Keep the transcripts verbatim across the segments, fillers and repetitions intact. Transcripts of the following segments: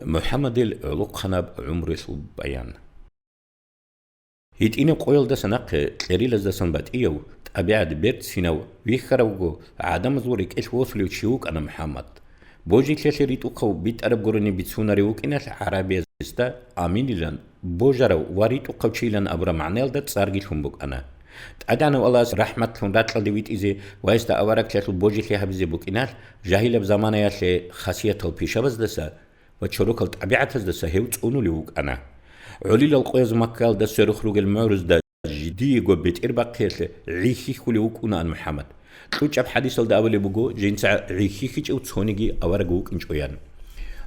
МухӀаммадил гӀолохъанаб гӀумруялъул баян. ГьитӀинаб къоялдаса нахъе кьерилаздасан батӀияв, тӀабигӀат берцинав, вихьаравго, гӀадамазул рекӀелъ восулев чи вукӀана МухӀаммад. Божилъиялъе ритӀухъав битӀараб гурони бицунарев вукӀиналъ, гӀарабияз гьесда аминилан, божарав ва ритӀухъав чийилан абураб магӀнаялда цӀарги лъун букӀана. ТӀадегӀанав Аллагьас рахӀматлъун ракьалде витӀизе ва гьесда авараглъиялъул божилъи гьабизе букӀиналъ, жагьилаб заманаялъе хасиятал пишабаздаса ва чорокал тӀабигӀатаздаса гьев цӀунулев вукӀана. ГӀолилал къояз Маккаялда сверухъ ругел мугӀрузда жидиего бетӀер бахъиялъе гӀи хьихьулев вукӀунаан МухӀаммад. КьучӀаб хӀадисалда абулеб буго, жинца гӀи хьихьичӀев цониги авараг вукӀинчӀоян.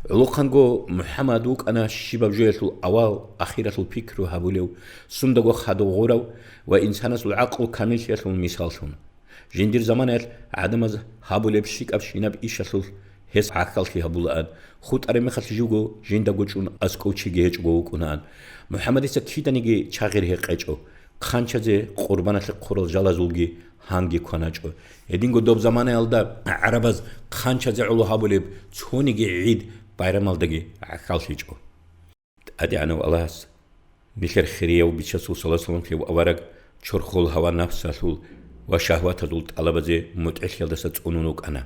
ГӀолохъанго МухӀаммад вукӀана щибаб жоялъул авал, ахиралъул пикру гьабулев, сундаго хадув гъурав ва инсанасул гӀакълу камиллъиялъул мисаллъун. Жиндир заманаялъ гӀадамаз гьабулеб лъикӀабщинаб ишалъулъ гьес гӀахьаллъи гьабулаан, хутӀараб мехалъ живго жиндаго чӀун аскӀов чиги гьечӀого вукӀунаан. МухӀаммадица киданиги чагъир гьекъечӀо, хъанчазе къурбаналъе хъурал жалазулги гьанги кваначӀо. Гьединго доб заманаялда гӀарабаз хъанчазе гӀоло гьабулеб цониги гӀид байрамалдаги гӀахьаллъичӀо. ТӀадегӀанав Аллагьас нилъер хирияв Бичасул саллаллагьу гӀалайгьи ва саллам авараг чорхол гьава-напсалъул ва шагьватазул тӀалабазе мутӀигӀлъиялдаса цӀунун вукӀана.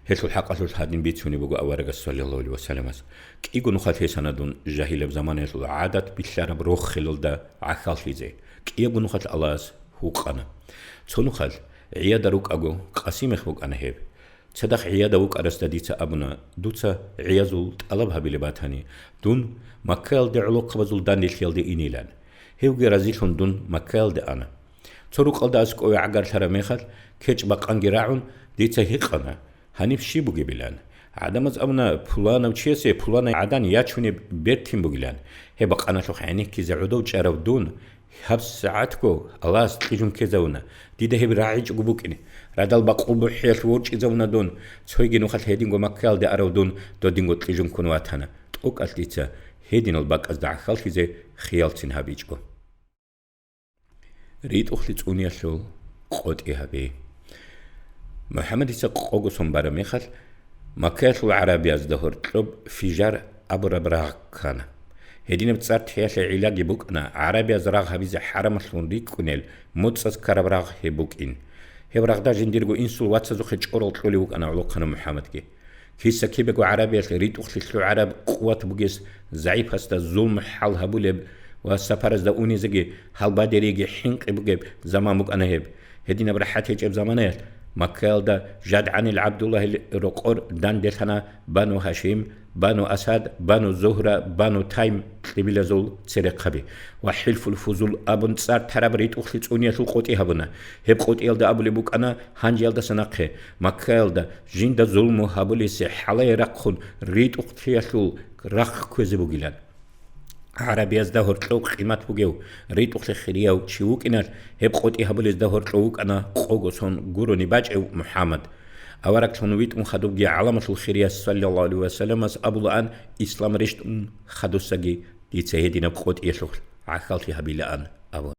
Гьелъул хӀакъалъулъ гьадин бицунеб буго аварагас саллаллагьу гӀалайгьи ва салламас: «КӀиго нухалъ гьесана дун жагьилаб заманаялъул гӀадат билълъараб рохелалда гӀахьаллъизе, кӀиябго нухалъ Аллагьас гьукъана. Цо нухалъ гӀияда рукӀаго къасимехъ букӀана гьеб. Цадахъ гӀияда вукӀарасда дица абуна: „Дуца гӀиязул тӀалаб гьабилеб батани, дун Маккаялде гӀолохъабазул данделъиялде инилан“. Гьевги разилъун дун Маккаялде ана. Цо рукъалда аскӀове гӀагарлъараб мехалъ, кечӀ-бакъанги рагӀун, дица гьикъана: „Гьаниб щиб бугебилан?“ ГӀадамаз абуна: „Пуланав чиясе пуланай гӀадан ячунеб бертин бугилан“. Гьеб бакъаналъухъ гӀенеккизе гӀодов чӀарав дун, гьабсагӀатго Аллагьас кьижун ккезавуна, дида гьеб рагӀичӀого букӀине, радал бакъул бухӀиялъ ворчӀизавуна дун, цойги нухалъ гьединго Маккаялде арав дун додинго кьижун ккун ватана, тӀокӀалъ дица гьединал бакӀазда гӀахьаллъизе хиялцин гьабичӀо“. РитӀухълъи цӀуниялъул къотӀи гьаби. МухӀаммадица къого сон бараб мехалъ, Маккаялъул гӀарабиязда гьоркьоб Фижар абураб рагъ ккана. Гьединаб цӀар тиялъе гӀиллаги букӀана, гӀарабияз рагъ гьабизе хӀарамалъун рикӀкӀунел моцӀаз ккараб рагъ гьеб букӀин. Гьеб рагъда жиндирго инсул вацазухъе чӀорал кьолев вукӀана гӀолохъанав МухӀаммадги. Киса-кибего гӀарабиялъ ритӀухълъи лъугӀараб, къуват бугес загӀипасда зулму-хӀал гьабулеб ва сапаразда унезеги гьалбадериги хӀинкъи бугеб заман букӀана гьеб. Гьединаб рахӀат гьечӀеб заманаялъ Маккаялда ЖадгӀанил ГӀабдуллагьил рокъор данделъана Бану Гьашим, Бану Асад, Бану Зугьра, Бану Тайм кьибилазул церехъаби ва ХӀилфул Фузул абун цӀар тараб ритӀухълъи цӀуниялъул къотӀи гьабуна. Гьеб къотӀиялда абулеб букӀана, гьанжеялдаса нахъе Маккаялда жинда зулму гьабулесе хӀалае рахъун ритӀухълъиялъул рахъ кквезе бугилан. ГӀарабиязда гьоркьов къимат бугев, ритӀухълъи хирияв чи вукӀиналъ, гьеб къотӀи гьабулезда гьоркьов вукӀана къого сон гурони бачӀев МухӀаммад. Авараглъун витӀун хадубги гӀаламалъул хирияс саллаллагьу гӀалайгьи ва салламас абулаан, ислам рещтӀун хадусаги дица гьединаб къотӀиялъухъ гӀахьаллъи гьабилаан абун.